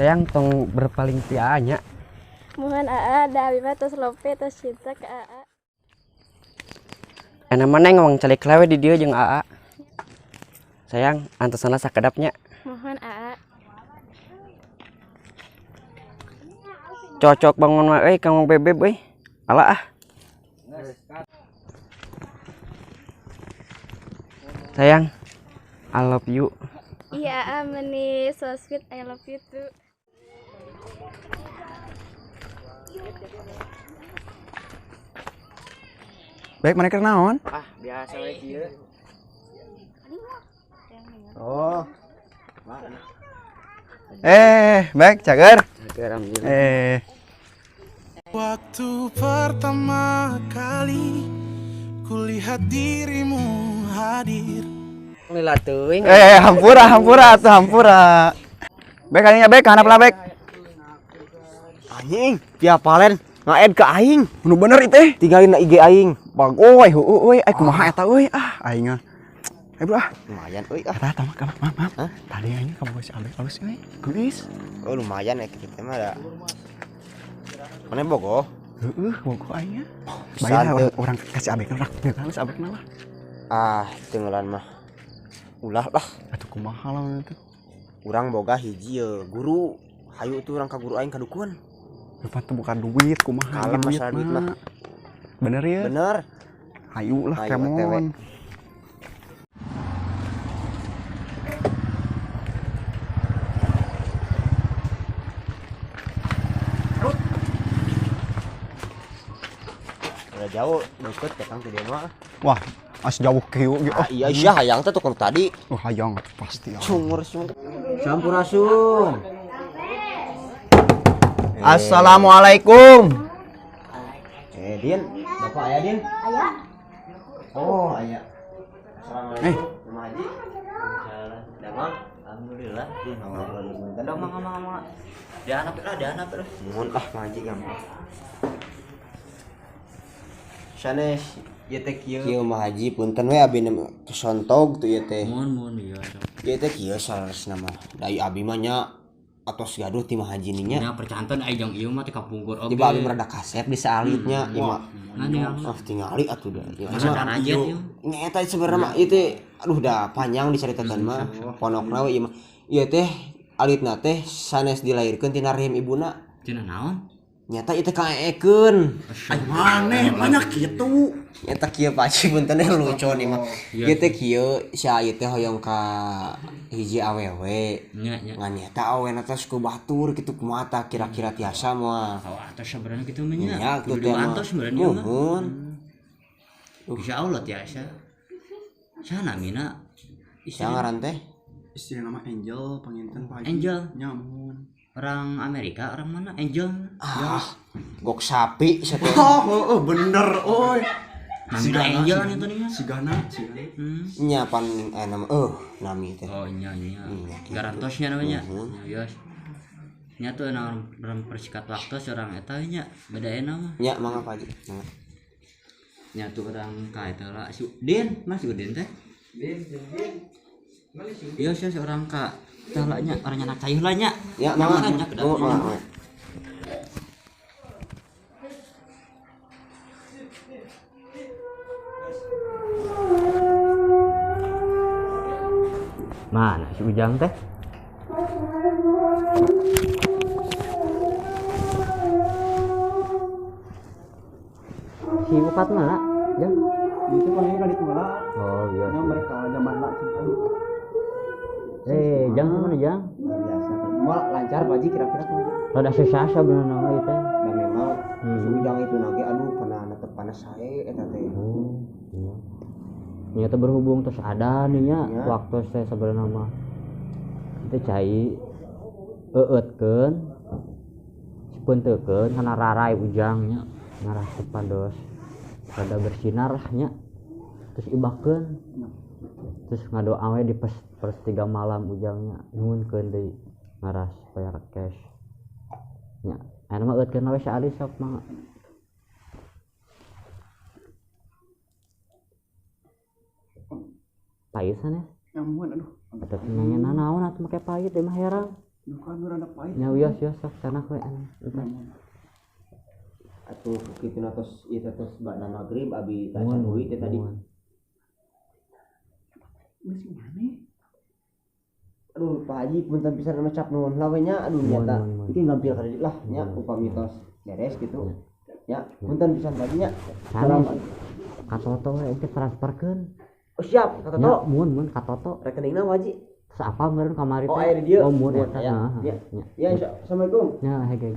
Sayang tong berpaling ti Aa nya. Mohon Aa da abi mah tos lope tos cinta ke Aa. Enak mana ngomong calik lewe di dieu jeung Aa. Sayang antosna sakedapnya. Mohon Aa. Cocok bangun mah euy kang bebeb euy. Ala ah. Sayang, I love you. Iya, Aa meni so sweet, I love you too. Baik, mereka naon? Ah, biasa we kieu. Oh. Baik, cager. Cager alhamdulillah. Waktu pertama kali kulihat dirimu hadir. Lila teuing. Hampura, hampura atuh hampura. Baik kalinya baik, hanap lah baik. Anjing, tiap palen ngaed ke aing. Nu bener itu. Tinggalin IG aing. Bagoy, heueuh euy, ai kumaha eta euy? Ah, aing ah. Bro ah. Lumayan euy ah. Eta maaf, maaf, maaf. Tadi aing kamu si Abek alus euy. Geulis. Oh, lumayan ya kitu teh mah da. Mana bogoh? Heueuh, bogoh aing ah. Bayar orang kasih Abek lah, halus Abek lah. Ah, tenggelan mah. Ulah lah. Atuh kumaha lah itu. Urang boga hiji ye, guru. Hayu tuh urang ka guru aing ka dukun. Lupa tuh bukan duit kumaha kalem masalah duit mah. Bener ya? Bener. Hayu lah kemon. Udah jauh deket datang ke dia mah. Wah, as jauh kieu ge. Ah, iya iya hayang teh tukang tadi. Oh, hayang pasti. Cungur cungur. Sampurasun. Assalamualaikum. Din, Bapak aya Din? Aya. Oh, aya. Assalamualaikum. Mama Haji. Damang. Alhamdulillah. Damang mama. Dihanap lah, dihanap lah. Mohon ah Mama Haji gampang. Sanes ieu teh kieu. Kieu Mama Haji punten we abi kesontog tuh ieu teh. Mohon ieu. Ieu teh kieu saleresna mah. Da abi mah nya atos gaduh ti Mama Haji nya. Nya percanten ai jeung ieu mah teh kapungkur oge. Tiba abi mah rada kasep di saalitnya ieu mah. Ah tingali atuh da. Masa rajet ieu. Nya eta sebenarnya mah ieu teh aduh da panjang dicaritakeun mah. Ponokna we ieu mah. Ieu teh alitna teh sanes dilahirkeun tina rahim ibuna. Tina naon? Nyata itu kaekeun. Ai maneh banyak kitu. Nyata kieu Pak Haji punten lucu nih mah. Ieu teh kieu si ieu teh hoyong ka hiji awewe. Ngan nyata awena teh suku batur kitu kumaha tah kira-kira tiasa moal. Oh, atos sebenarnya kitu mah nya. Nya kitu teh. Atos sebenarnya mah. Nuhun. Insyaallah tiasa. Saha namina? Saha ngaran teh? Istri nama Angel panginten Pak Haji. Angel. Nya muhun. Orang Amerika, orang mana? Angel. Ah, gok sapi satu. Oh, bener, oi. Namina Angel itu nih. Sigana, sigana. Nya pan nama nami teh. Oh, nya nya. Garantosnya namanya. Iya. Nya tuh orang persikat waktu seorang eta nya, beda ena mah. Nya mangga Pak Haji. Nya tuh orang ka eta lah si Udin, Mas Udin teh. Din, Din. Iya, sih seorang ka talanya orangnya nak cayuh lah nya. Ya, mangga. Oh, mangga. Mana si Ujang teh? Si Upat mana? Jang? Itu palingnya kali itu. Oh iya. Yang mereka zaman lah. Jang mana Jang? Biasa. Mal lancar Pak Haji kira-kira kumaha? Rada sesasa bener nama itu. Dan memang si Ujang itu nage aduh pernah netep panas sae eta teh. Oh, iya. Nya teh berhubung terus ada nih nya waktu saya sebenarnya mah itu cai eueutkeun sipeuntekeun kana rarai Ujangnya ngarah sepados rada bersinar lah nya terus ibakeun terus ngadoa we di pers 3 malam Ujangnya nyuhunkeun deui ngaras bayar cash nya anu mah eueutkeun we saali sok mah. Pahit sana? Ya mohon aduh. Eta nanya naon atuh make pahit mah herang. Duka nu rada pahit. Nya wios wios sok sana we anu. Atuh kitu na tos ieu teh tos ba'da magrib abi teh can uih teh tadi. Geus maneh. Aduh Pak Haji punten pisan mecap nuhun lah we nya aduh nyata. Iki gampil ka lah nya upami tos beres gitu. Ya, punten pisan Pak Haji nya. Sanes. Ka Toto we engke transferkeun. Oh siap, Kak Nya Toto. mun mun ka Toto. Rekeningna Pak Haji. Terus apa meureun kamari Oh, teh? aya di dieu. Oh, mun Mun, eta. aya. Heeh. Ya. Nya. Ya, insya- Assalamualaikum. Nya hege.